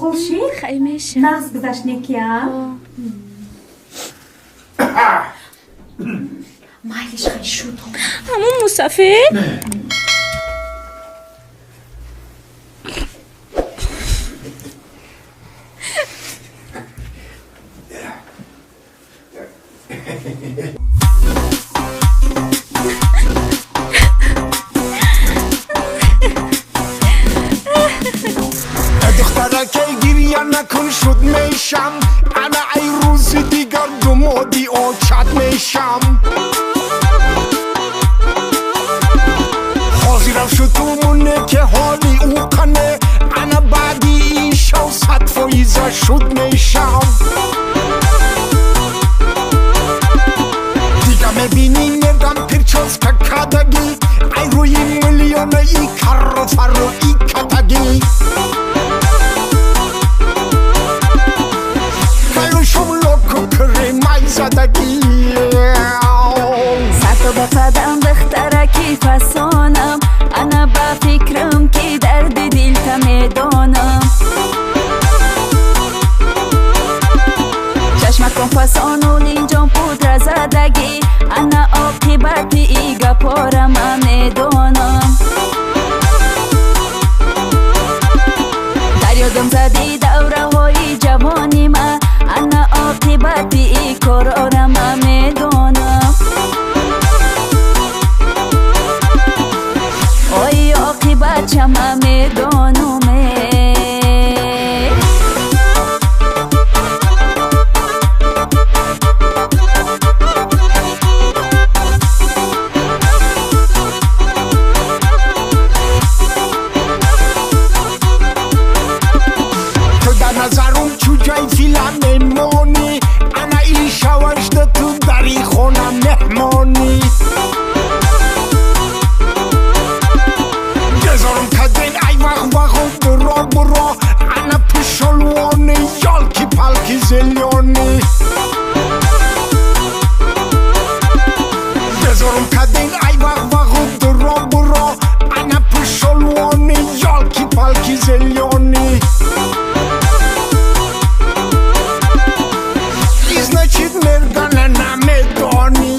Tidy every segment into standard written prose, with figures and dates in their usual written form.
Муқул шид? Хай меша. Нағз гузашт некия? Майлиш, хай шуд. Ҳамун мусафед? Духтаракай, гирья накун, шуд мешам. Ана ай рӯзи дигар думоди очат мешам. Ҳозирам шудумуне ки ҳоли ӯ қане. Ана баъди ин шав 100% шуд мешам. Дига мебинӣ, мергам причёска кадагӣ, ай рӯи миллионаи карру фарру и катагӣ. Калушум локу кремай задагӣ. Сато ба қадам, духтараки фасонам, ана ба фикрам, ки дарди дилта медонам. Чашмакон фасону линҷон пудра задагӣ, ана оқибати и гапора ман медонам. Дар ёдам зади давраҳои ҷавони ма, ана оқибати и корора ман медонам. Ой, оқибатша ман медонуме. Ту дар назарум чуҷаи фила мемонӣ. Ана ин шавашда ту дар ин хона меҳмонӣ. Гезорум каден, ай вағвағу буро буро. Ана пишолвони, ёлки-палки зелёный. Гезорум каден, ай вағвағу дуро буро. Ана пишолвони, ёлки-палки зелёный. И значит, мергана намедонӣ.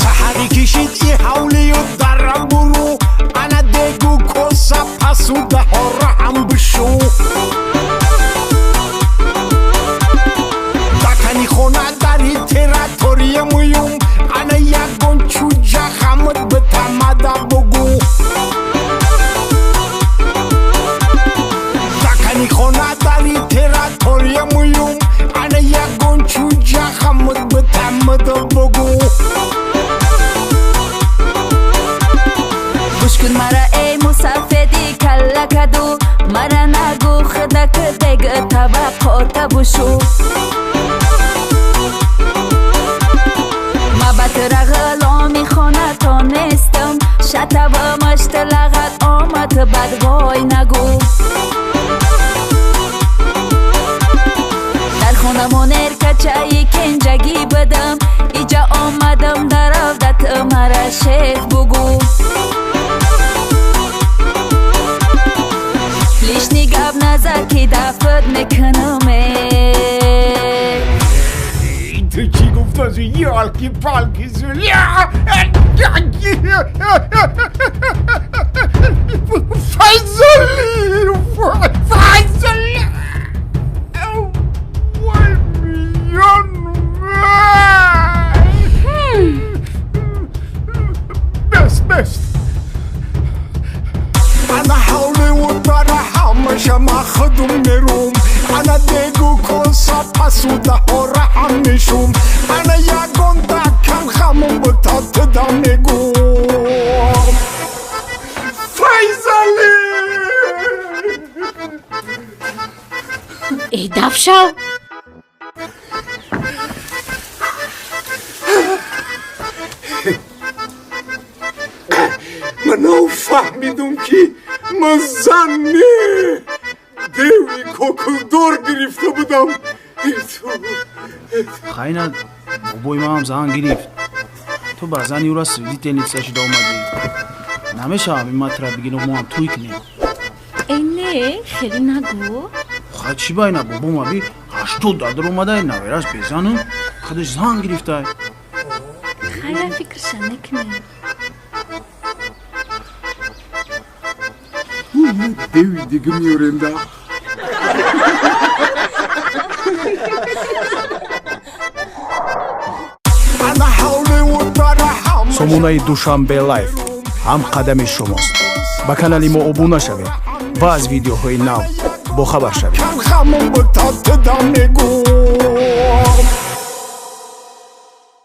Саҳари кишид и ҳавлию дарам буру. Ана дегу коса пасудаҳора ҳам бишу. Дакани хона дари территория муюм. Ана ягон чуҷа хамид битамада бугу. Дакани хона дари территория муюм. Ана ягон чуҷа хамид битамада бугу. Гӯш кун мара, эй мусафеди каллакаду, мара нагӯ худак дег таваққота бушу. Ма ба тира ғуломи хонато нестам, шатава машт лағат омад, бадвой нагӯ. Дар хонамон эркачаи кенҷагӣ будам, иҷа омадам дар авдат мара шеф бугӯ. Лишний гап назар, ки дафт мекунаме. Ту чӣ гуфтази, ёлки-палки зуля? Файзали, Файзали! Вой, миён! Бес, бес. Ана ҳавливу дара ҳамаша ма худум мерум. Ана дегу коса пасудаҳора ҳам мешум. Ана ягон дакан хамун бита туда мегум. Файзали! Э, даф шав. Ман нафаҳмидум, ки ман зан не, деви кокулдор гирифта будам. Хайна, бобои манам зан гирифт, ту ба зани ӯра свидетельница шуда омадӣ. Намешавам, ин матра бигирам, мо ҳам тӯй кунем. Э, не, хеле нагӯ. Хай, чӣ ба ина бобом аби 80 дадар омада, навераш безану худаш зан гирифтай. Хая, фикраша мекунем. Деви дига меорем да. Сомонаи Душанбе Лайф ҳамқадами шумост. Ба канали мо обуна шавед ва аз видеоҳои нав бохабар шавед.